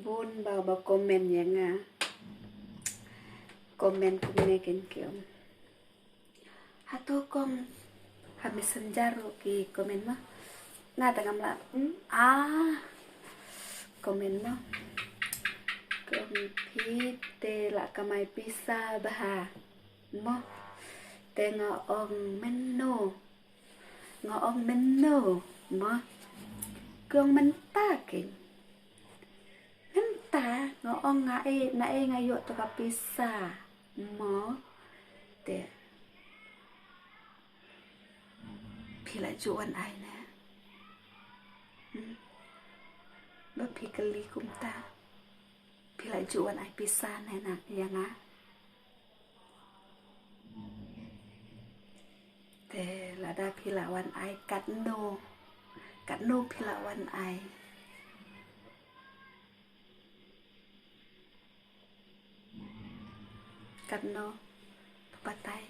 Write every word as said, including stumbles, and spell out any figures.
Bun ba ba comment ïa nga. Comment kumne kein ki ong. Hato kong ha Messenger ruh ki comment ma. Nga te ngam lah. Hmm? Ah. Comment ma. Kong phi te lah kamai pisa bha. Mo. Te nga ong mynno. Nga ong mynno. Mo. Kong mynta kein. Mynta nga ong nga e na e nga ïoh to ka pisa. Mo. Te. Phi la ju wan ai ne. Hmm. Ba phi kylli kumta. Phi la ju wan ai pisa ne na ïa nga. Te lada phi la wan ai katno. Katno phi la wan ai. Katno phi batai.